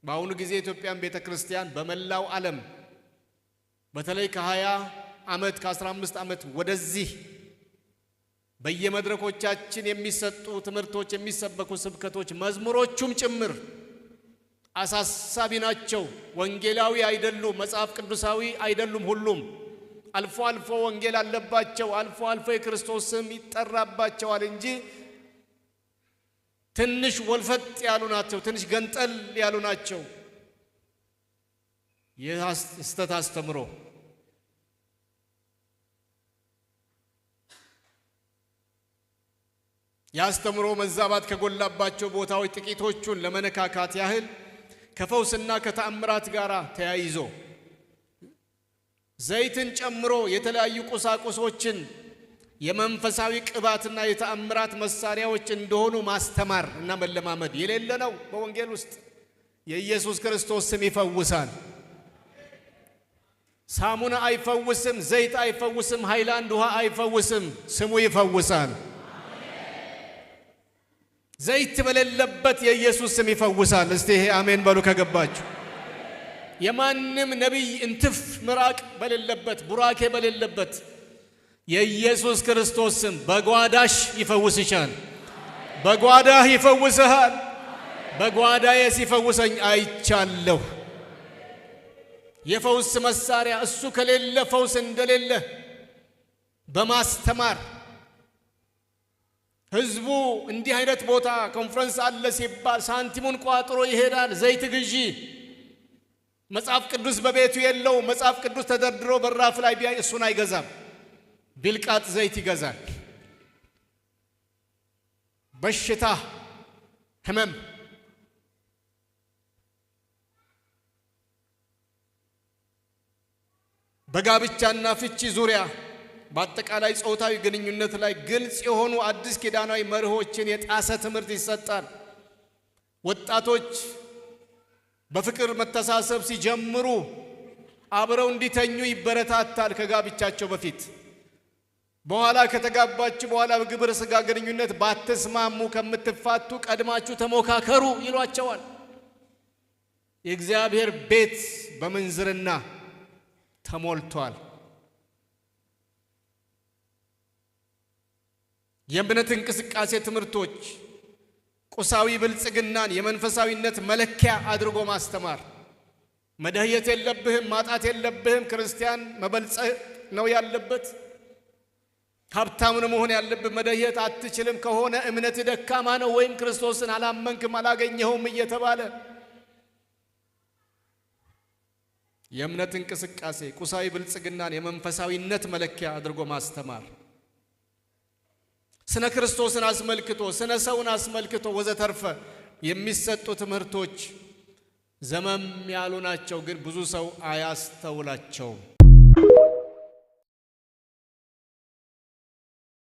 በአሁኑ ጊዜ የኢትዮጵያን ቤተ ክርስቲያን በመላው ዓለም በተለይ ከ20 ዓመት ከ15 ዓመት ወደዚህ በየመድረኮቻችን የሚሰጡ ትምህርቶች፣ የሚሰበኩ ስብከቶች፣ መዝሙሮቹም ጭምር አሳሳቢ ናቸው። ወንጌላዊ አይደሉም፣ መጽሐፍ ቅዱሳዊ አይደሉም። ሁሉም አልፎ አልፎ ወንጌል አለባቸው፣ አልፎ አልፎ የክርስቶስ ስም ይጠራባቸዋል እንጂ ትንሽ ወልፈጥ ያሉ ናቸው፣ ትንሽ ገንጠል ያሉ ናቸው። የስህተት አስተምሮ የአስተምሮ መዛባት ከጎላባቸው ቦታዎች ጥቂቶቹን ለመነካካት ያህል ከፈውስና ከተአምራት ጋር ተያይዞ ዘይትን ጨምሮ የተለያዩ ቁሳቁሶችን የመንፈሳዊ ቅባትና የተአምራት መሳሪያዎች እንደሆኑ ማስተማር እና መለማመድ የሌለ ነው። በወንጌል ውስጥ የኢየሱስ ክርስቶስ ስም ይፈውሳል። ሳሙና አይፈውስም፣ ዘይት አይፈውስም፣ ሃይላንድ ውሃ አይፈውስም። ስሙ ይፈውሳል። ዘይት በሌለበት የኢየሱስ ስም ይፈውሳል። እስቲ ይሄ አሜን በሉ ከገባችሁ። የማንም ነቢይ እንትፍ ምራቅ በሌለበት ቡራኬ በሌለበት የኢየሱስ ክርስቶስ ስም በጓዳሽ ይፈውስሻል። በጓዳህ ይፈውስሃል። በጓዳዬ ሲፈውሰኝ አይቻለሁ። የፈውስ መሳሪያ እሱ ከሌለ ፈውስ እንደሌለ በማስተማር ህዝቡ እንዲህ አይነት ቦታ ኮንፈረንስ አለ ሲባል ሳንቲሙን ቋጥሮ ይሄዳል። ዘይት ግዢ መጽሐፍ ቅዱስ በቤቱ የለው። መጽሐፍ ቅዱስ ተደርድሮ በራፍ ላይ ቢያይ እሱን አይገዛም። ቢልቃጥ ዘይት ይገዛል። በሽታ፣ ህመም በጋብቻና ፍቺ ዙሪያ በአጠቃላይ ጾታዊ ግንኙነት ላይ ግልጽ የሆኑ አዲስ ኪዳናዊ መርሆችን የጣሰ ትምህርት ይሰጣል። ወጣቶች በፍቅር መተሳሰብ ሲጀምሩ አብረው እንዲተኙ ይበረታታል ከጋብቻቸው በፊት። በኋላ ከተጋባችሁ በኋላ በግብረ ሥጋ ግንኙነት ባትስማሙ ከምትፋቱ ቀድማችሁ ተሞካከሩ ይሏቸዋል። የእግዚአብሔር ቤት በምንዝርና ተሞልቷል። የእምነት እንቅስቃሴ ትምህርቶች ቁሳዊ ብልጽግናን የመንፈሳዊነት መለኪያ አድርጎ ማስተማር። መደህየት የለብህም፣ ማጣት የለብህም። ክርስቲያን መበልጸግ ነው ያለበት፣ ሀብታም ነው መሆን ያለብህ። መደህየት አትችልም ከሆነ እምነት ደካማ ነው ወይም ክርስቶስን አላመንክም አላገኘኸውም እየተባለ የእምነት እንቅስቃሴ ቁሳዊ ብልጽግናን የመንፈሳዊነት መለኪያ አድርጎ ማስተማር ስነ ክርስቶስን አስመልክቶ ስነ ሰውን አስመልክቶ ወዘተርፈ የሚሰጡ ትምህርቶች ዘመም ያሉ ናቸው፣ ግን ብዙ ሰው አያስተውላቸውም።